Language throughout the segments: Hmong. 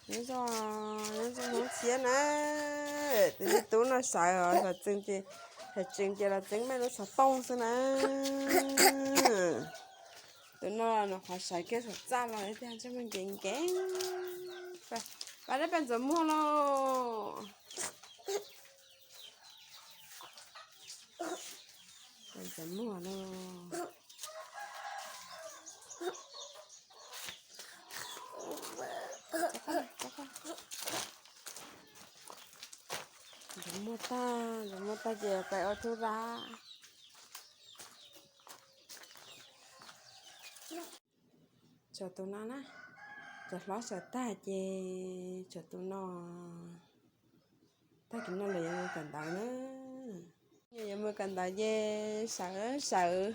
Nyob zoo, nyob zoo Hmoob Txhiab na. Tus me tub no sawv os, tseem ces, tseem ces los txeeb mej lub xov tooj xwb na. Tus no nws qhov sawv kiag saum txaj los tiag, ntsej muag nkev nkev. Pab dab pes ntxuav muag lauj. Ntxuav muag lauj. Ntxuav muag tag, ntxuav muag tag ces pais ua tub dab. Tshuav tus no na, cov hlob sawv tag ces tshuav tus no. Tag kis no lawv yuav mus kawm ntawv na. Yuav mus kawm ntawv ces sawv sawv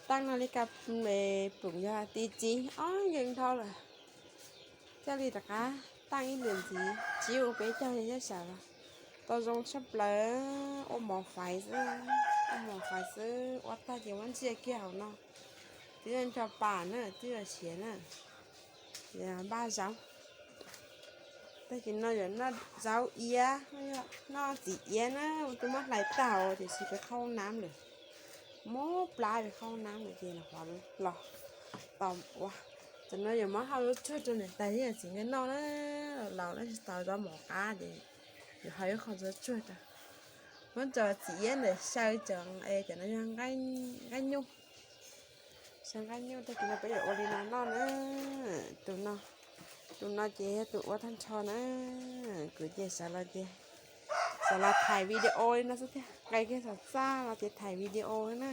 taaj no li ka, ploom yog ti txiv ob nkees dhau lawm. Thiaj li rov qab taaj ib lwm ntxiv, tsib ua peb caug thiaj sawv los. Tau zoo tshaj plaws, ua mov faiv xwb, ua mov faiv xwb, ua tag ces muab ntsia kiag hauv no. Twb yog nco pam na, twb yog siav na. Npaj zaub. Tag kis no yuav noj zaub iab, noj txiv iab na, tus muab hlais tag tiam sis peb qhauj nab lawm. Mob plab peb qhauj nab lawm ces los, los tos ua. Tam no yuav muab hau zaub tsuag rau niam tais thiab txiv nkawd noj na. Laus lawm tsis tau zaub mov qab ces yuav hau ib qho zaub tsuag rau. Muab cov txiv iab ntawm xyaw cov, cov no yog nqaij nyuj. Xyaw nqaij nyuj tag kis no peb yuav ua li no noj na. Tus no, tus no ces yog tus ua tag nrho na. Kuv ces sawv los ces, sawv los thaij video li no xwb thiab, nqes kiag saum txaj los ces thaij video na.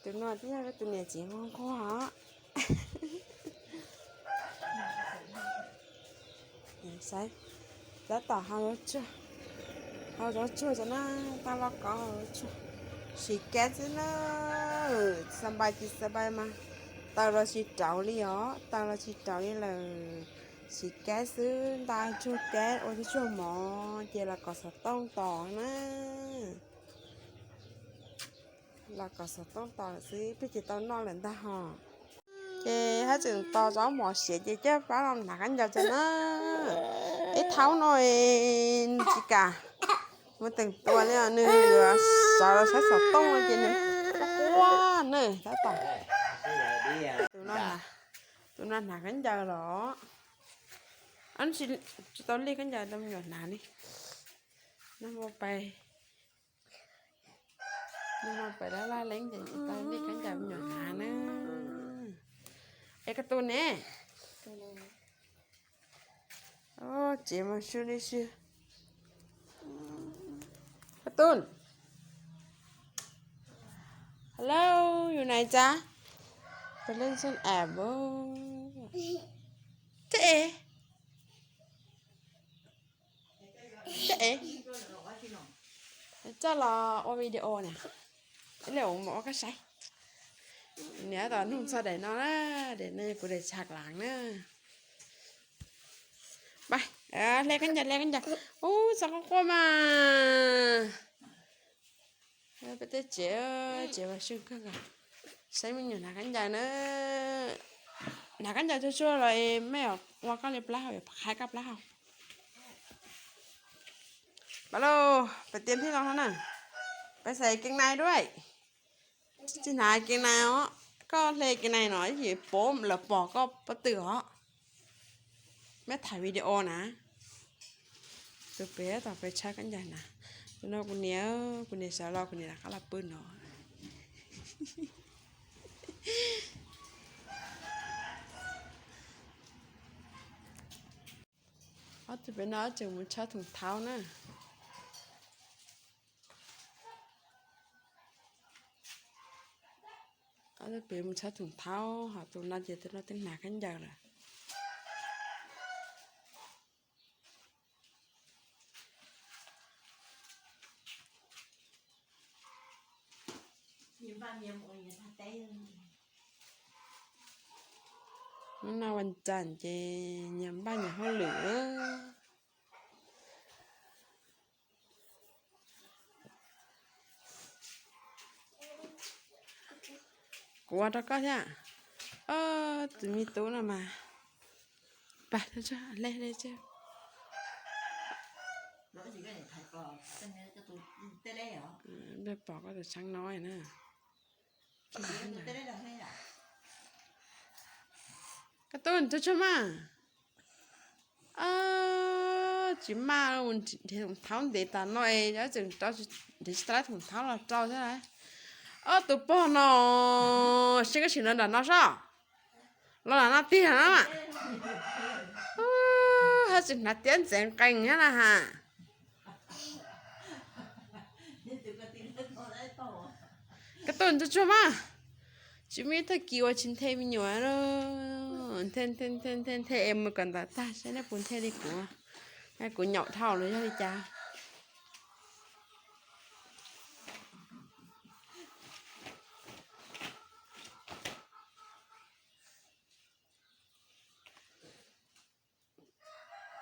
Tus no twb yog tus niam txiv nquag nquag os. Saib, tab tom hau zaub tsuag, hau zaub tsuag rau na, tau los kov hau zaub tsuag. Siv kab xwb na, xa npais tsis xa npais mas taws los tsis rauv li os, taws los tsis rauv li lawm. Siv kab xwb, nta tsuag kab ua tsuag mov ces los kov xov tooj tos na. Los kov xov tooj tos lawm xwb, peb ces tau noj lawm ntag hos. Ces hab tseem tos zaub mov siav ces coj pab los hnav khaub ncaws tso na. Ib thaub no tsis kam mus teem tua li, nws yuav sawv los saib xov tooj no ces nws quaj na, tab tom. Tus no hnav khaub ncaws los. Tsis tau li khaub ncaws rau me nyuam hnav li. Nag hmo pais, nag hmo pais laj laj leeb ces tsis tau li khaub ncaws me nyuam hnav na. Es koj tus ne? Tsev mas sw li sw. Koj tus. Hello, yus nais tsa. Peb leej xwb ab. Thiab es. Thiab es. Coj los ua video na. Ib leeg ua mov ua koj saib. Niam tab tom nug txog daim no na, daim no yog kuv daim tshav lav na. Hle khaub ncaws, hle khaub ncaws. Ub, txhob quaj quaj mas. Peb tej tsev, tsev mas sw kawg nkaus. Saib me nyuam hnav khaub ncaws na. Hnav khaub ncaws tsuag tsuag los mej ua koj li plaub hau, qhaib koj plaub hau. Pab lauj, peb tias thiaj zoo na. Peb xaiv kev nais dua. Tsis hnav kev nais os, koj hle kev nais no yim pov lawv pom koj pob tw os. Mej thaij video na. Tus pem tom peb tshawb khaub ncaws na. Tus no kuv niam, kuv niam sawv los kuv niam rov qab los pw no. Ob tug pem no tseem mus tshawb thoom thaub na. Ob tug pem mus tshawb thoom thaub, ho tus no ces tus no twb hnav khaub ncaws lawm. Hnub no vas cas ces nyias npaj nyias hauj lwm. Kuv ua rau koj thiab. Tus me tub no mas Pab, le, le, pom koj tus tsheb no na. Koj tub nrhiav tsuag mas. Tsis maj, nrhiav thaub ntev tas no es tseem nrhiav tsis tau thooj thaub los rau thiab lauj. Ob tus pog no, seb koj sim los nram no sob. Los nram no tiag na. Haj tseem hnav tiab ntxeev qees thiab na has. Koj tub nrhiav tsuag mas. Tsis muaj ib tag kis uas tsis nthe me nyuam. Nthe nthe nthe nthe nthe es mus kom ntawm tag seb nej puas nthe li kuv. Kuv nyaum dhau los yog li cas.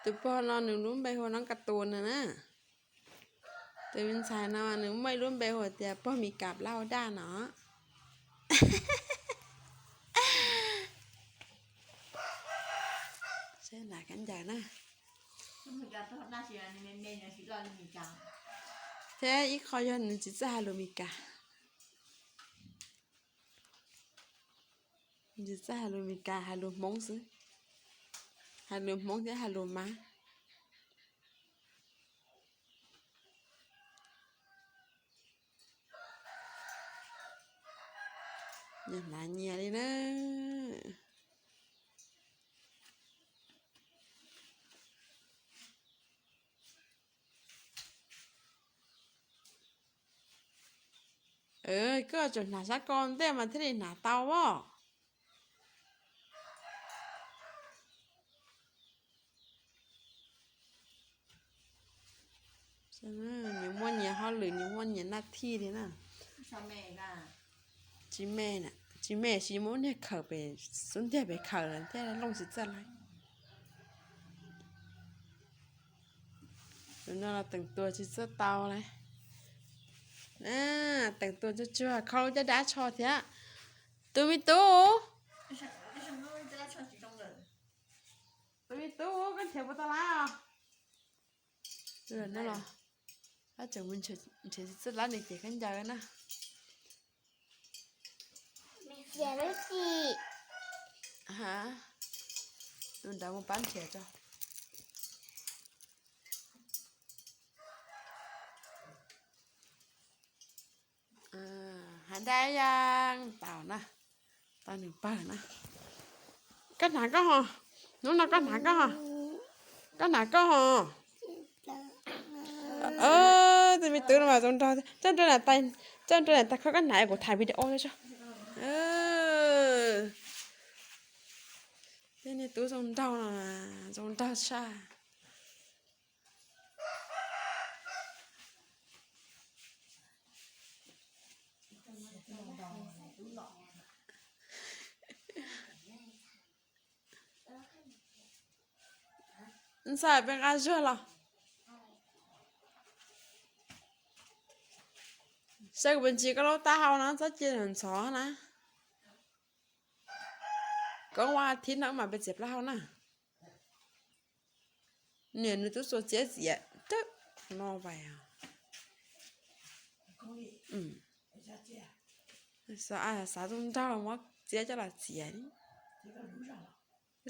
Tus pog no nws lub npe hu Noob Kas Tuas no na. Tus me ntxhais no nws muaj ib lub npe hu tias pog Mes Kas plab hau daj no. Seb hnav khaub ncaws na. Thiab ib qho yog nws tsis txawj hais lus Mes Kas. Nws tsis txawj hais lus Mes Kas, hais lus Hmoob xwb. Hais lus Hmoob thiab hais lus Mab. Nyias hnav nyias li na. Koj tseem hnav sab ko ntej mas thiaj li hnav tau as. Nyias muaj nyias hauj lwm, nyias muaj nyias naj thij li na. Tsis me, tsis me, tsis muaj niag khawm pem xub ntiag pem khawm lawm thiab, looj tsis txawj lawm. Tus no los teem tua tsis txawj tau li. Teem tua tsuag tsuag, khau caj dab tsho thiab. Tus me tub, tus me tub, koj nrhiav puas tau lab os? Tus no los, lab tseem mus nrhiav tsis txawj lab nws ces khaub ncaws na. Tus nrad mus pab nrhiav tso. Hais dab yeej tau na, tau nws pawg na. Koj hnav koj ho, hnub no koj hnav koj ho, koj hnav koj ho. Tus me tub no mas zoo nraug, coj nrog niam tais, coj nrog niam tais kho koj hnav kuv tham video thiab tso. Tej niag tub zoo nraug no, zoo nraug tshaj. Ntxhais peb nqa zuag los. Saib kuv pes ntsis koj lub taub hau no txhob cia ntxhov na. Koob ua thib no mas peb txiav plaub hau na. Niam nws tub txua txiav txiav tawb no vais. Xav zoo nraug muab txiav coj los txiav.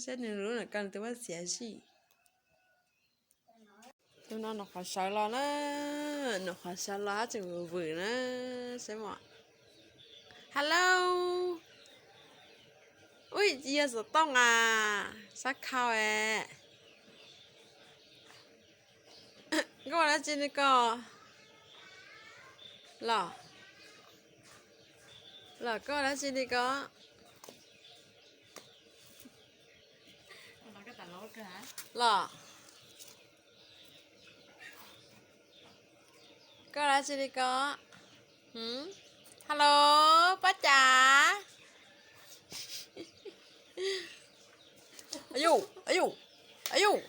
Saib nws lub na, koj nws twb muab txiav zij. Tus no nws qhov sawv los na, nws qhov sawv los hab tseem vwm vwm na, saib mos. Hello. Ui, yog xov tooj as, sab khau es. Koj ua dab tsi li ko? Los, los koj ua dab tsi li ko? Los, koj ua dab tsi li ko? Hello, pab cas? Ayuj, ayuj, ayuj.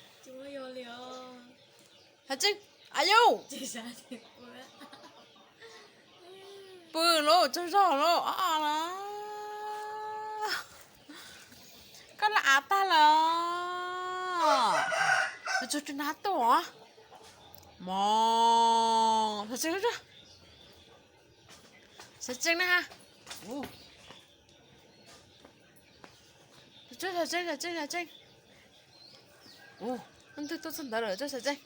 Hais tseeb, ayuj. Pw lauj, tsaug zog lauj, o o los. Koj laj av tag lawm. Tsuag tsuag na tuaj. Mog, xav tseeb, xav tseeb na. Tsuag tsuag xav tseeb, xav tseeb, xav tseeb. Ub, ntwg tuaj txog ntawd lawm, tsuag tsuag xav tseeb.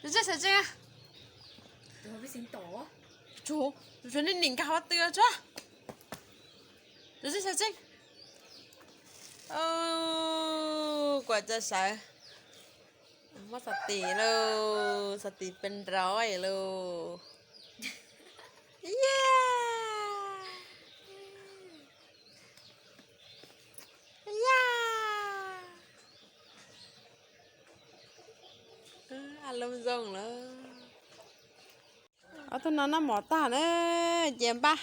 Tsuag tsuag xav tseeb. Tsuag tsuag nim nim nkag hauv twg tsuag. Tsuag tsuag xav tseeb. Kuv tsuag sawv. Muab xav tis lauj, xav tis pes nraud lauj. Ya, ya, lub zoo lawm. Ob tug no noj mov tag na, ces npaj,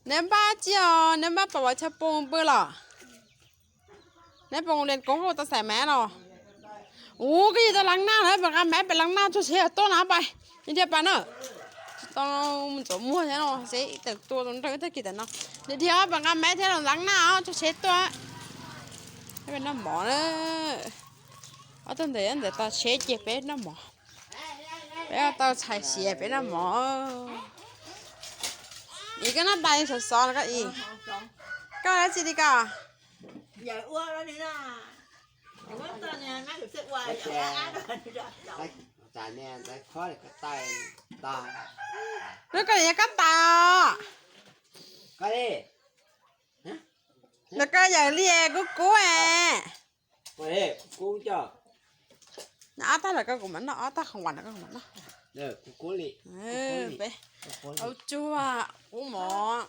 neb npaj tsi os, neb npaj pom Vauv Chaw Poo pw los? Neb pom Lias Koob tau xaim maiv los? Ub, koj yug tau leev naj lawm, pem nqa maiv pem leev naj tsuag tsheb tuaj na pais, dhia pais na. Tsis tau mus ntxuav muag thiab no, seb ib tawm tua tus nrog ib tag kis tam no. Dhia dhia pem nqa maiv thiab los leev naj tsuag tsheb tuaj. Noj mov na. Ob tug ntawd ntawd tau tsheb ces peb noj mov. Peb tau txhais siav peb noj mov. Ib koj noj tas xov xov no koj ib. Koj dab tsi li koj? Lub koj li yog koj tas os. Lawv koj yawm li kub kub es. Ob tag lawm koj kuv mam noj, ob tag qhov uas lawm koj kuv mam noj. Peb, aub tsuag, kub mov,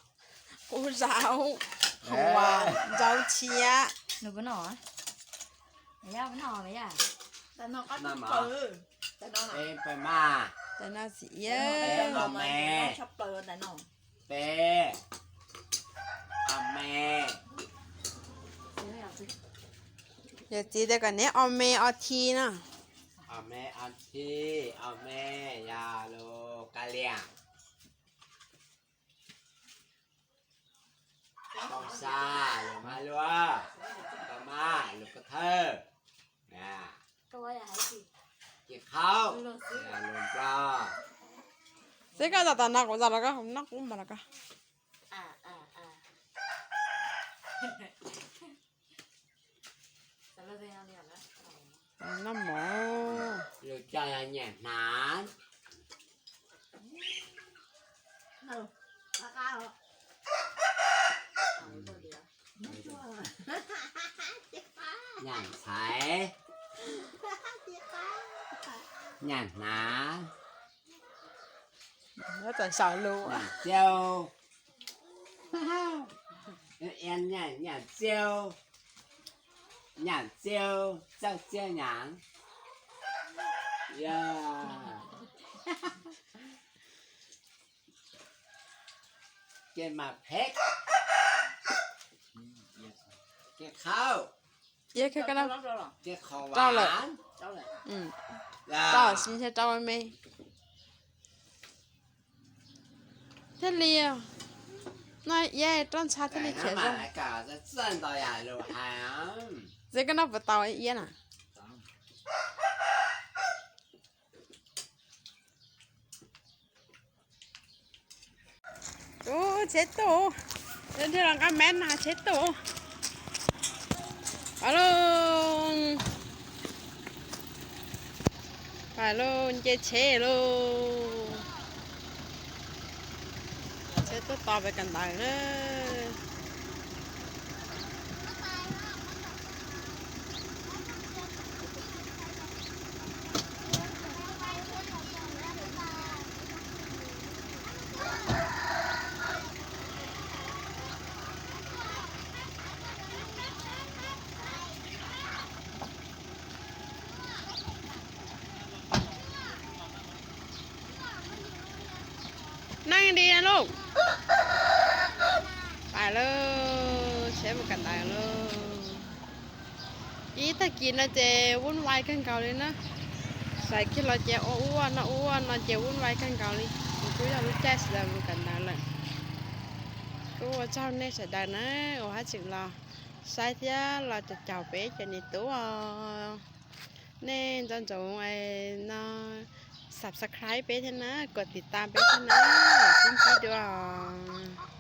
kub zaub, qhov uas zaub tshiab. Tais no txiv iab. Peb, o me. Yawm txiv tias kom neb o me o thi no. O me o thi, o me yog lus Kav Liam. Koo sa lus Mab Luab, koo mab lus Kub Thawj, ces qhaub lus Nplog. Xib koj tom tom no kuv noj qub npog los koj. Noj mov. Lus cog yog nyiam hnav. Nyiam ntxhais. Nyiam hnav. Nyiam txiaus. Nyiam txiaus, nyiam txiaus, txawj txiaus nyiam. Ces mas phem. Ces qhaub. Ces qhov rau lawm. Rau si ntshe rau me. Thiaj li no iab roj ntsha thiaj li khiav zoo. Txiv koj noj puas tau iab na? Ub, tsheb tuaj, dhia los nqa maiv na tsheb tuaj. Pais lauj, pais lauj, nce tsheb lauj. Tsheb tuaj tos peb kawm ntawv na. Neeg li lauj. Pais lauj, tsheb mus kawm ntawv lauj. Ib tag kis no ces vuj vais kawg nkaus li na. Sawv kiag los ces ua ub ua no, ua ub ua no ces vuj vais kawg nkaus li. Kuv kuj yog lub caij sawv daws mus kawm ntawv lawm. Kuj ua tsaug nej sawv daws na uas hab tseem los saib thiab los caum caum peb cov niam tub os. Nej nco ntsoov no subscribe peb thiab na, kov tiv tas peb thiab na, sib ntsib dua os.